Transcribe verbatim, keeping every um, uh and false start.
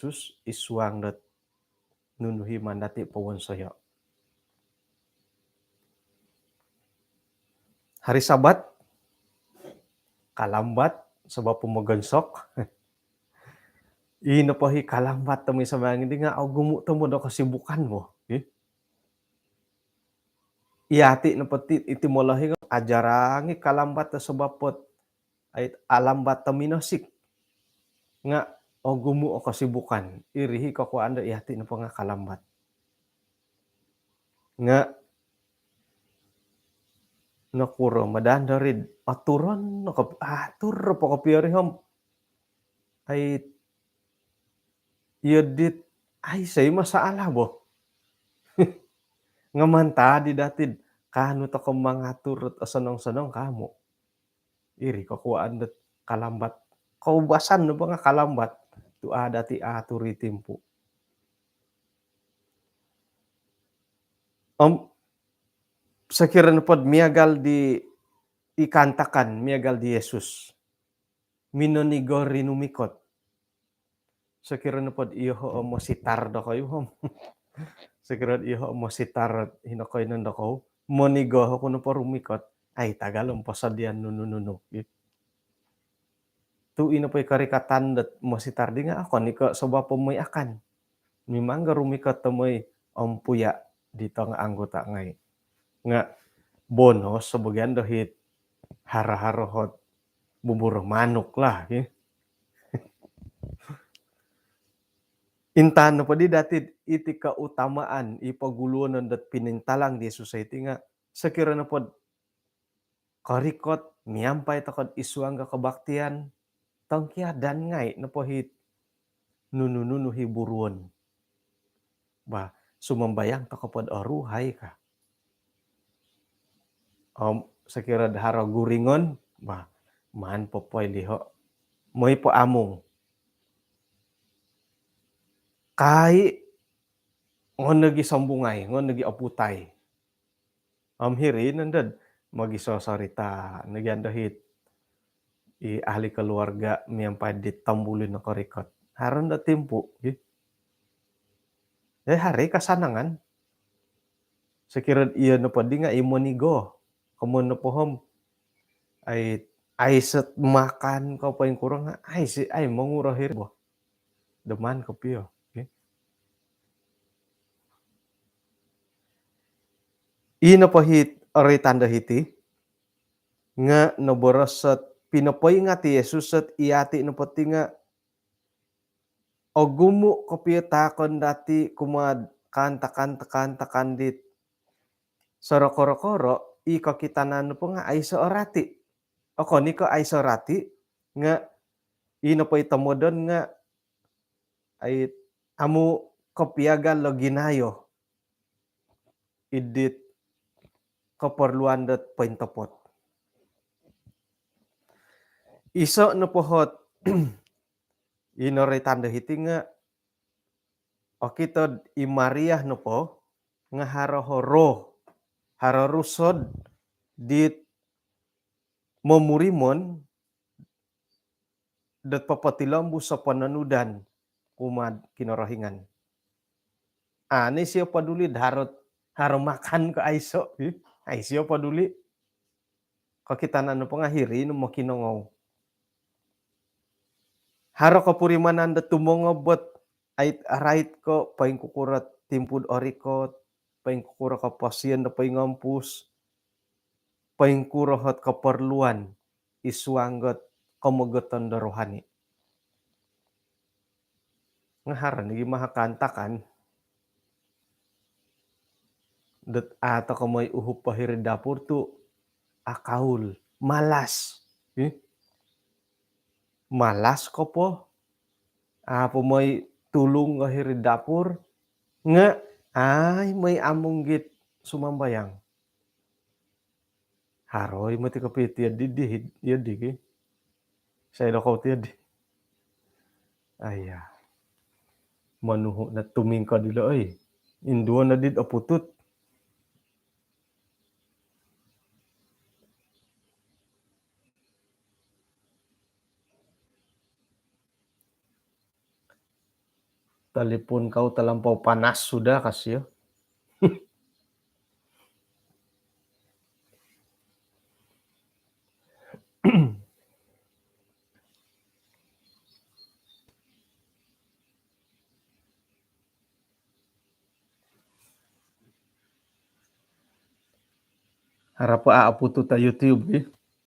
Yesus id suang dot nunu i maan dati powonsoyo. Hari Sabat, kalambat sabab pomogonsok. Ino po i kalambat tomod i sambayang di nga ogumu tomod o kesibukan bo. Eh? Iyati nopo ti, iti molohing ajarang i kalambat sabab pot ai alambat tominosik. Nga ogumu o kesibukan. Iri i kokuaan do iyati nopo nga kalambat. Nga nokuro madan dorid aturon no kop-, atur po kopio ri om. Ai iyo dit, ai sai masalah bo. Nga mantad di datid, kaanu toko mangatur dot osonong-sonong kamu. Iri kokuaan dot kalambat. Koubasan nopo nga kalambat. Tu a dati atur i timpu. Om, sokiro nopod miagal di i kaantakan, miagal di Yesus. Minonigo rinumikot. Sokiro nopod iyoho o mositar dokoyu om. Sokiro iyoho o mositar hino koiyonon dokou. Monigo oku nopo rumikot. Ai tagal om posodian nunu-nunu. Gitu. Tu ino po i korikatan dot mositar di nga okon i ko sabab pomoi akan. Mimang ga rumikot tomoi ompuya di tongo anggota ngai. Nga bono sebagian do hit haro-haro hot bubur manuk lah. Ki. Intan nopo di datid iti keutamaan i poguluonon dot pinintalang di Yesus iti nga sokiro nopod korikot, miampai tokod id suang do kebaktian, tongkiadan ngai nopo hit nunu-nunu i buruon. Bah, sumambayang toko pod oruhai ka. Om, sokiro do haro guringon, bah, maan po poi liho. Moi po amung. Kai, ngon nogi sombungai, ngon nogi oputai. Om hiri nondo mogisosorita nogi ando hit i ahli keluarga miampai di tombulin nokorikot. Haro nondo timpu, gi. Eh, hari kasanangan. Sokiro iyo nopo di nga i monigo. Komoyon nopo om, ai, aiso makan ko poingkuro nga, ai si, ai monguro hiri bo. Deman kopio. Okey. Ino po hit ori tanda hiti, nga noboros ot pinopoingat i Yesus ot iyati nopo ti nga ogumu kopio taakon dati kumaa kaantakan-kaantakan dit sorokoro-koro i kokitanan nopo nga aiso o rati. Okon i ko aiso rati, nga ino po i tomodon nga ai amu kopiagal o ginayo id dit keperluan dot pointopot. Iso nopo hot ino ri tanda hiti nga okito i Maria nopo nga haro horo, haro rusod dit momurimon dot popotilombus o pononudan kumaa Kinorohingan. Ani sio poduli do haro, haro makan ko aiso, hi? Ai sio poduli. Kokitanan nopo nga hiri no mokinongou. Haro kopurimanan do tumongob ot ait arait ko poingkukuro timpu do orikot, poingkukuro koposion do poingompus, poingkuro hot keperluan id suang dot komogoton do rohani. Nga haro nogi maha kaantakan dot a toko moi uhup po hiri dapur tu akaul, malas. Ih. Malas ko po. A po moi tulung ko hiri dapur nga ai moi amung git sumambayang. Haro i moti kopio tiadi di, tiadi ki. Sai dokou tiadi. Aya. Monuhu no tumingkod ilo oi. Induo no dit oputut. Talipun kau talampau panas sudah, kasio. Harap a' aputus ta YouTube, eh.